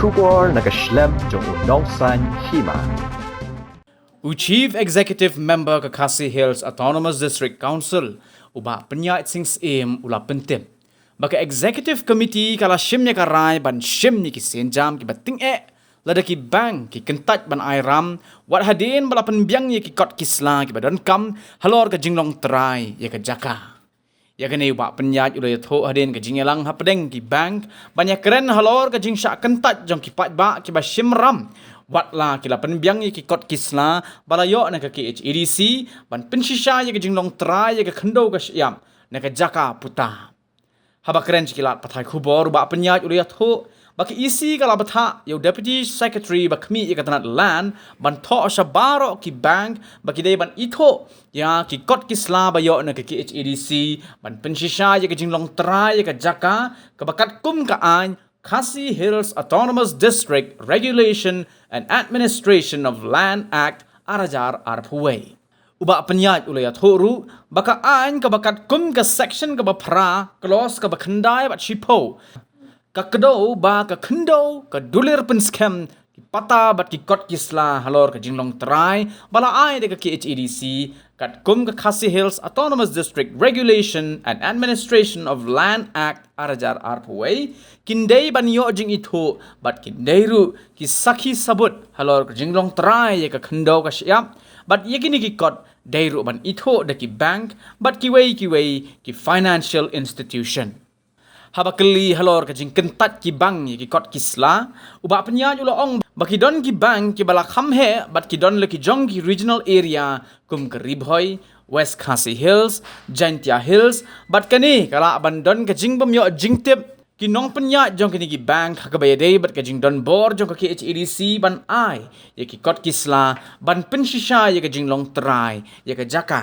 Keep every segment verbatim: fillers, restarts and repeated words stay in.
Khubor na ka shlem jong u nongsan hima. U Chief Executive Member ka Khasi Hills Autonomous District Council, u Bah Pyniaid Sing Syiem, u la pyntip ba ka Executive Committee ka la shim ïa ka rai ban shim ïa ki sienjam kiba tyngeh lada ki bank ki kyntait ban ai ram, wat hadien ba la pynbiang ïa ki kot ki sla kiba donkam halor ka jinglong trai ïa ka jaka. Ïa kane u Bah Pyniaid u la ïathuh hadien ka jingïalang hapdeng ki bank ban ïakren halor ka jingshah kyntait jong ki paidbah kiba shim ram, wat la ki la pynbiang ïa ki kot ki sla ba la ïoh na ka K H A D C ban pynshisha ïa ka jinglong trai ïa ka khyndew ka shyiap na ka jaka puta. Haba kren sha ki lad pathai khubor, u Bah Pyniaid u la ïathuh ba ka E C ka la bthah ïa u Deputy Secretary ba khmih ïa ka tnat Land ban thoh sha baroh ki bank ba ki dei ban ithuh ïa ki kot ki sla ba ïoh na ka K H A D C ban pynshisha ïa ka jinglong trai ïa ka jaka, kaba katkum ka aiñ Khasi Hills Autonomous District Regulation and Administration of Land Act ar hajar arphew wei. U Bah Pyniaid u la ïathuh ruh ba ka aiñ kaba katkum ka section kaba phra, clause kaba khyndai bad shiphew, ka kdew ba ka khyndew ka dulir pynskhem ki pata bad ki kot ki sla halor ka jinglong trai ba la ai da ka K H A D C katkum ka Khasi Hills Autonomous District Regulation and Administration of Land Act ar hajar arphew wei, kin dei ban ïoh jingithuh bad kin dei ruh ki sakhi sabut halor ka jinglong trai ïa ka khyndew ka shyiap, bad ïa kine ki kot dei ruh ban ithuh da ki bank bad kiwei kiwei ki financial institution. Haba kylli halor ka jingkyntait ki bank ïa ki kot ki sla, u Bah Pyniaid u la ong ba ki don ki bank kiba la kham heh bad ki don la ki jong ki regional area kum ka Ri Bhoi, West Khasi Hills, Jaintia Hills, bad kane ka lah ban don ka jingbym ïoh jingtip ki nongpynïaid jong kine ki bank ha kaba ïadei bad ka jingdonbor jong ka K H A D C ban ai ïa ki kot ki sla ban pynshisha ïa ka jinglong trai ïa ka jaka.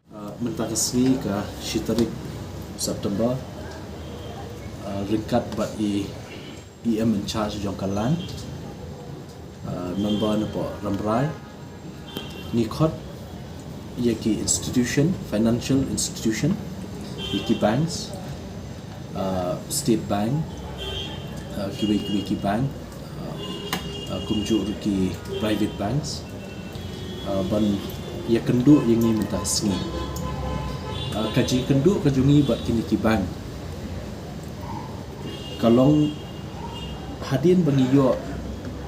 Uh, mynta ka sngi ka shi tarik September, uh, ryngkat bad i E M in charge jong ka Land, uh, member na pdeng Rambrai, ngi khot ïa ki institution, financial institution, ïa ki banks, uh, State Bank, uh, kiwei kiwei ki bank, uh, uh, kumjuh ruh ki private banks, uh, ban ïakynduh ïa ngi mynta ka sngi. Uh, ka jingkynduh ka jong ngi bad kine ki bank ka long hadien ba ngi ïoh,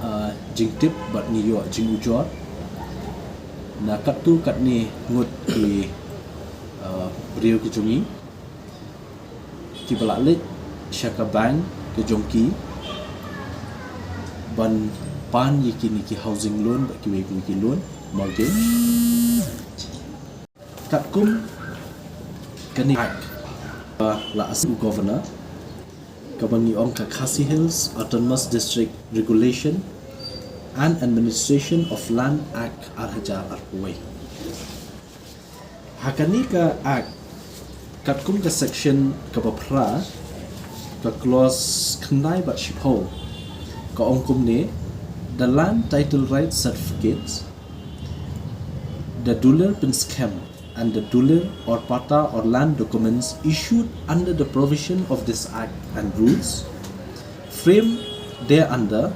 uh, jingtip bad ngi ïoh jingujor na katto katne ngut ki, uh, briew ki jong ngi kiba la leit sha ka bank ka jong ki ban pan ïa kine ki housing loan bad kiwei kiwei ki loan mortgage. Katkum kane ka Act ba la as u Governor, kaba ngi ong ka Khasi Hills Autonomous District Regulation and Administration of Land Act ar hajar arphew wei. Ha kane ka Act, katkum ka section kaba phra, ka clause khyndai bad shiphew, ka ong kumne: The land title right certificates, the dulir pynskhem, and the dulir or pata or land documents issued under the provision of this Act and rules framed thereunder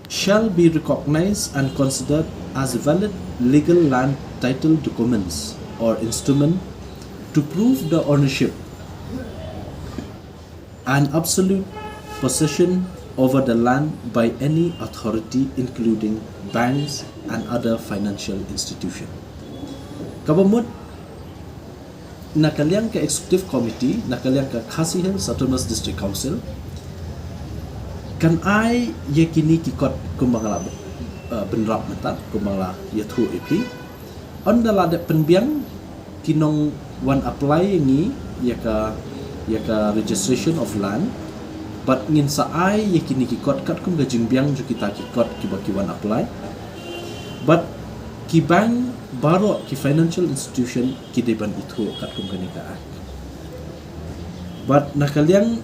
shall be recognized and considered as valid legal land title documents or instrument to prove the ownership and absolute possession over the land by any authority, including banks and other financial institution. Kaba mut, na ka liang ka Executive Committee, na ka liang ka Khasi Hills Autonomous District Council, kan ai ïa kine ki kot kumba nga la, uh, bynrap mynta, kumba nga la ïathuh ïa phi. Ynda la dep pynbiang ki nongwan apply ïa ngi ïa ka, ïa ka registration of land, bad ngin sa ai ïa kine ki kot katkum ka jingbiang jong kita ki kot kiba ki wan apply. Bad ki bank baroh, ki financial institution, ki dei ban ithuh katkum kane ka Act. Bad na ka liang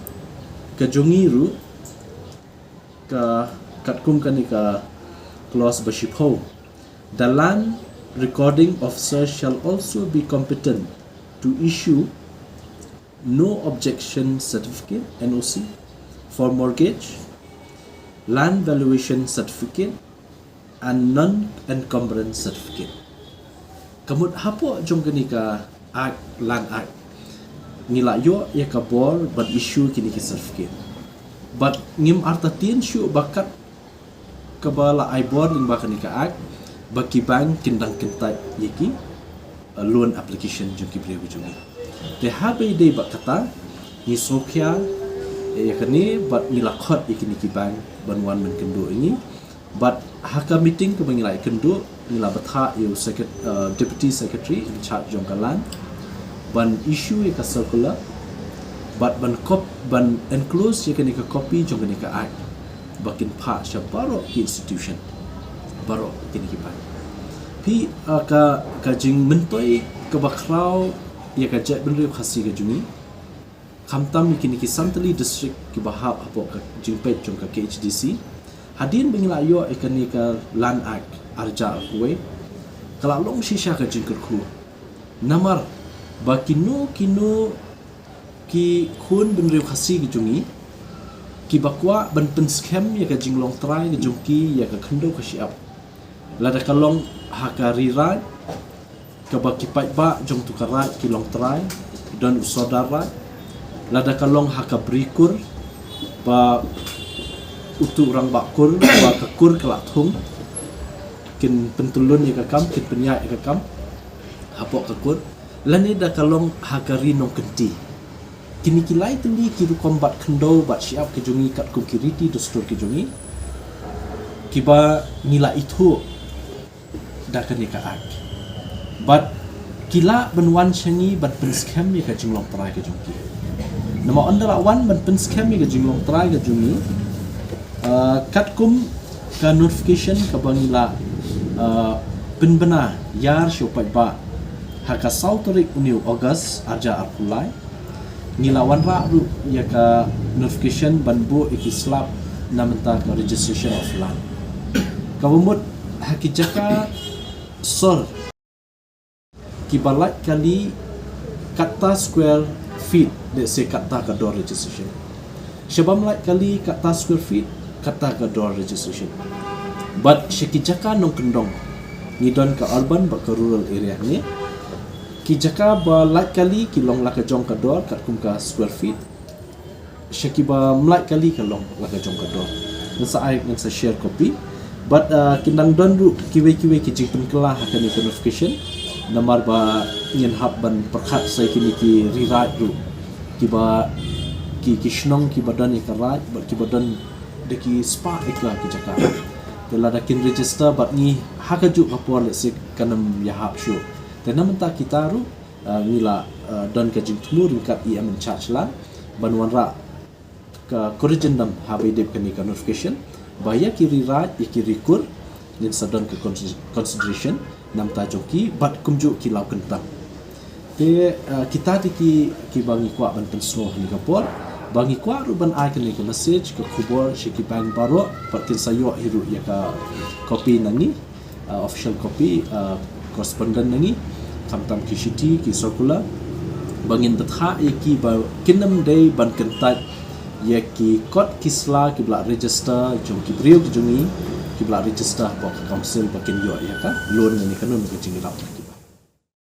ka jong ngi ruh, ka, katkum kane ka clause ba shiphew, the land recording officer shall also be competent to issue no objection certificate, N O C, for mortgage, land valuation certificate and non-encumbrance certificate. Ka mut hapoh jong kane ka Act, Land Act, ngi la ïoh ïa ka bor ban issue kine ki certificate. Bad ngim artatien shuh ba kat kaba la ai bor lyngba kane ka Act ba ki bank kin dang kyntait ïa ki, uh, loan application jong ki briew jong ngi. Te haba ïadei bad kata, ngi sngewkhia ïa kane bad ngi la khot ïa kine ki bank ban wan ban kynduh ïa ngi. Bad ha ka meeting kaba ngi la ïakynduh, ngi la bthah ïa u secret-, uh, deputy secretary in charge jong ka land ban issue ïa ka circular bad ban cop-, ban enclose ïa kane ka copy jong kane ka Act ba kin phah sha baroh ki institution, baroh kine ki bank. Phi, uh, ka, ka jingmyntoi kaba khraw ïa ka jaitbynriew Khasi ka jong ngi, khamtam ïa kine ki san tylli district kiba hap hapoh ka jingpeit jong ka K H A D C. Hadien ba ngi la ïoh ïa kane ka Land Act ar hajar arphew wei, ka la long shisha ka jingkyrkhu. Namar ba kino kino ki khun bynriew Khasi ki jong ngi kiba kwah ban pynskhem ïa ka jinglong trai ka jong ki ïa ka khyndew ka shyiap, lada ka long ha ka ri raid, kaba ki paidbah jong utu ka raid ki long trai, don u sordar raid, lada ka long ha ka bri kur, ba utu u rangbah kur, ba ka kur ka la thung, kin pyntylun ïa ka kam, kin pynïaid ïa ka kam hapoh ka kur, lane da ka long ha ka ri nongkynti. Kine ki lai tylli ki rukom bat khyndew bat shyiap ki jong ngi katkum ki riti dustur ki jong ngi, kiba ngi la ithuh da kane ka Act. Bad ki lah ban wan sha ngi ban pynskhem ïa ka jinglong trai ka jong ki. Namar ynda la wan ban pynskhem ïa ka jinglong trai ka jong ngi, uh, katkum ka notification kaba ngi la, uh, pynbna ïar sha u paidbah ha ka saw tarik une u August ar hajar arphew lai, ngi la wanrah ruh ïa ka notification ban buh ïa ki slap na bynta ka registration of land. Kaba mut ha ki jaka sor kiba lait kali katta square feet, let's say katta ka dor registration. Sha bym lait kali katta square feet, katta ka dor registration. Bad sha ki jaka nongkyndong, ngi don ka urban bad ka rural area ne. Ki jaka ba lait kali ki long la ka jong ka dor katkum ka square feet. Sha kiba ym lait kali ka long la ka jong ka dor. Ngan sa ai, ngan sa share copy. Bad, uh, kin dang don ruh kiwei kiwei ki jingpynkylla ha kane ka notification. Namar ba ngin hap ban pyrkhat sa ïa kine ki ri raid ruh, kiba ki, ki shnong kiba don ïa ka raid bad kiba don da ki spah acre ki jaka. Te lada kin register bad ngi ha kajuh ka por, let's say, kan ym ïahap shuh. Te na bynta kita ruh, uh, ngi la, uh, don ka jingthmu ryngkat E M in charge land ban wanrah ka corrigendum haba ïadei bad kane ka notification, ba ïa ki ri raid, ïa ki ri kur, ngin sa don ka consi-, consideration na bynta jong ki bad kumjuh ki law kyntang. Te, uh, kita te ki, kiba ngi kwah ban pynsngew ha kane ka por, ba ngi kwah ruh ban ai kane ka message, ka khubor sha ki bank baroh, bad kin sa ïoh hi ruh ïa ka copy na ngi, uh, official copy, uh, correspondent na ngi, khamtam ki shithi, ki circular, ba ngin bthah ïa ki ba kin ym dei ban kyntait ïa ki kot ki sla kiba la register jong ki briew ki jong ngi, kiba la register hapoh ka council ba kin ïoh ïa ka loan ne kano kano ka jingïarap.